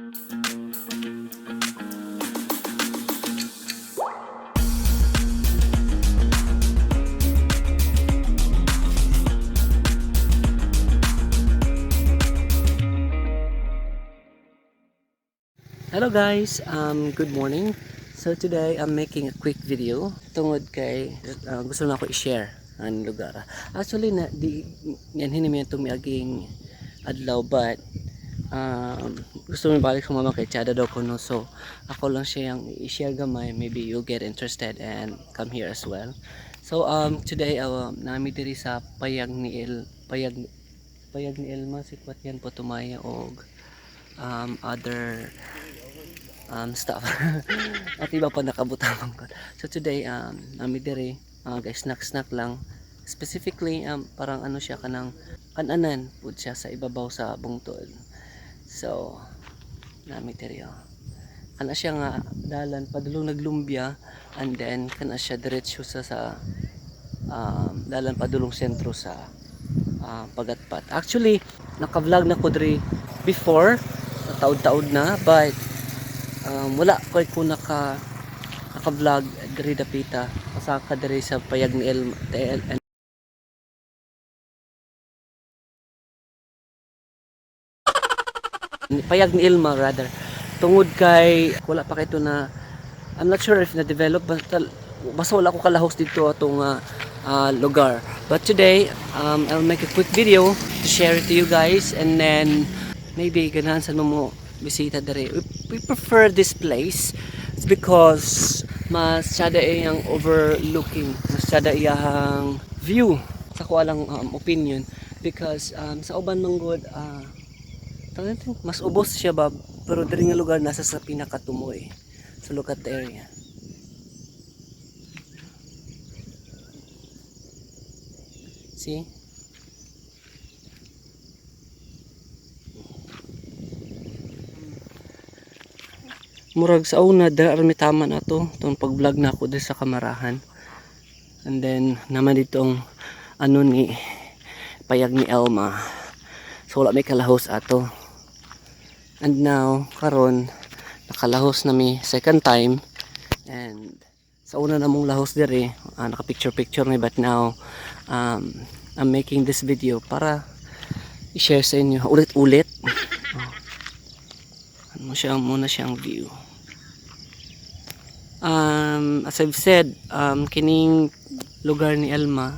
Hello guys, good morning. So today I'm making a quick video tungod kay gusto na ako i-share ang lugar. Actually na di yan hinimi itong miaging adlaw, but gusto mo balik sa mama kay Chada daw kuno, so ako lang siya yung i-share gamay. Maybe you'll get interested and come here as well. So today nami diri sa payag ni El payag payag ni Elma, Sikwatyan, Putumayo og other stuff at iba pa nakabutang ko. So today nami diri guys, snack snack lang. Specifically parang ano siya, kanang kananan pud siya sa ibabaw sa bungtod. So nami diri, oh. Kana siya nga dalan padulong naglumbia and then kana siya diretso sa dalan padulong sentro sa Pagatpat. Actually, naka-vlog na ko diri before, taod-taod na, but wala ko naka-vlog diri dapita pasaka diri sa payag ni El, TL, payag ni Ilma rather, tungod kay wala pa kay na, I'm not sure if na-develop, basta wala ko kalahos dito atong lugar. But today I'll make a quick video to share it to you guys and then maybe ganahan sa mo bisita diri. We prefer this place. It's because mas tsada iyang overlooking, mas tsada iyang view sa ko lang opinion, because sa uban man gud, mas ubos siya ba, pero diri nga lugar nasa sa pinakatumoy. So look at the area. See? Murag sa una dira ra mi tama na to tong pag-vlog na ako diri sa kamarahan. And then naman ditong ano ni payag ni Elma. So wala may kalahos ato. And now karon nakalahos na mi second time, and sa una na mong lahos diri, naka picture picture mi, but now I'm making this video para i-share sa inyo ulit-ulit. Oh. Ano siya muna siyang view. As I've said, kining lugar ni Elma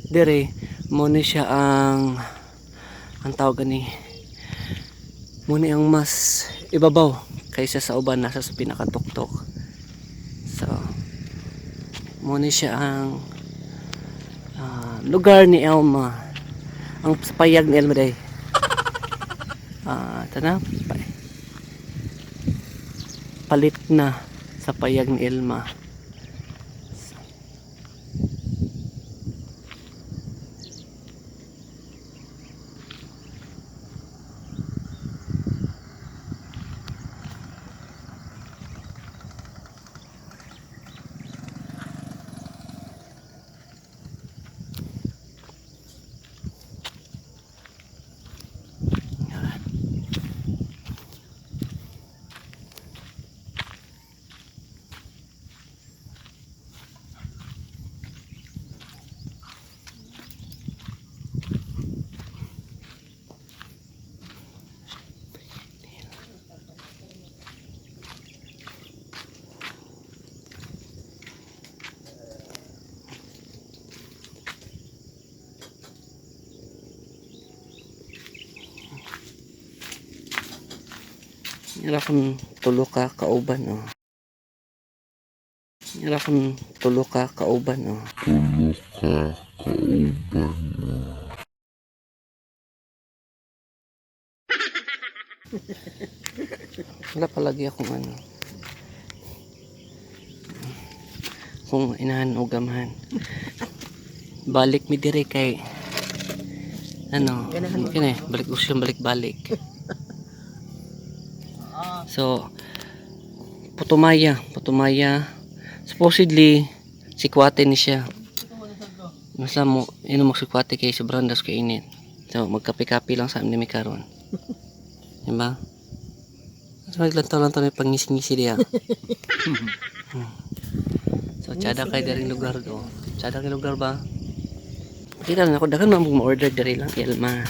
dire mo ni siya ang tawag ni mo ni ang mas ibabaw kaysa sa uban, nasa sa pinakatuktok. So mo ni siya ang lugar ni Elma, ang payag ni Elma day. Tana palit na sa payag ni Elma. Ira kung tulo ka kauban, oh. Ira kung tulo ka kauban, oh. Tulo ka kauban, oh. Wala palagi akong ano. Kung inahan o gamahan. Balik mi dire kay ano, kini balik ko siyang balik-balik. So Putumaya, Putumaya. Supposedly sikwate ni siya. Basta mo, yun ang magsikwate kay sobrang das kay init. So magkape-kape lang sa amin ni karon. Diba? Maglantaw-lantaw may pangisi-ngisi diha. So, tsada kay daring lugar do. Tsada kay lugar ba? Kita lang ako, daghan man ma-order diri lang Elma.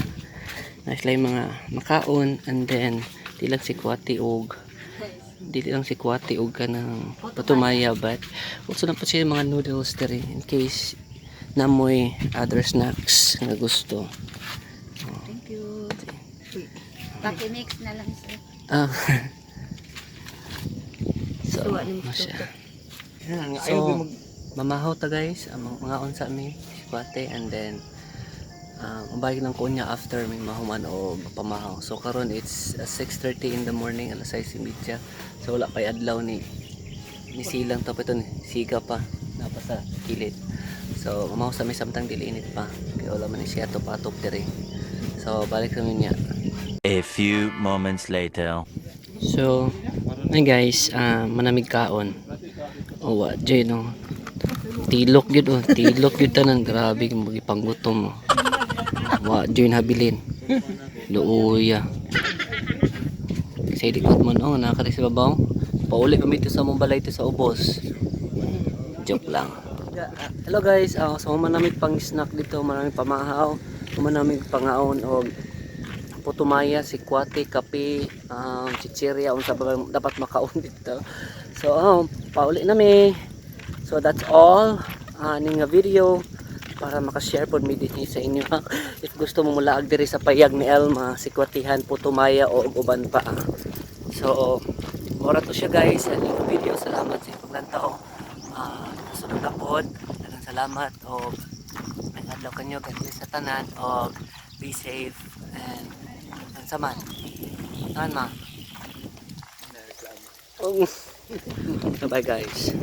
Nice lang yung mga makaon and then di lang sikwate og kanang puto maya, but also na po siya mga noodles diri in case namoy other snacks nga gusto. Thank you. Paki-mix na lang, sir. Ah. So, Suwa ni ano siya. Ayaw So, mag mamahaw ta, guys, ang mga unsa mi sikwate and then ubayag lang ko niya after may mahuman o pamahaw. So karon it's 6:30 in the morning, alas 6:30. So wala pa'y adlaw ni silang to pa ito ni siga pa napa sa kilid. So mamahaw sa may samtang dili init pa. Kaya wala man ni siya atop-atop diri. So balik kami niya. A few moments later. So, ay guys, manamig kaon. Oh, wa, jay no. Tilok gyud oh, tilok gyud tanan, grabe magipanggutom mo. Wa jay habilin. Luoya. Kasi likod mo no, nakakari sa babaw. Pauli kami ito sa mong balay ito sa ubos. Joke lang. Hello guys, so manamig pang snack dito, manamig pamahaw, manamig pangaon og puto maya, sikwate, kape, chichirya, unsa ba dapat makaon dito. So, pauli na mi. So that's all ning nga video para makashare pod mi dinhi sa inyo. If gusto mo mulaag diri sa payag ni Elma, sikwatihan, puto maya o uban pa. So, mora to siya, guys, aning video. Salamat sa paglantaw. Sunod na pod. Daghang salamat og may adlaw kanyo, God bless sa tanan og be safe and unsa man. Tanan ma. Oh. Bye, guys.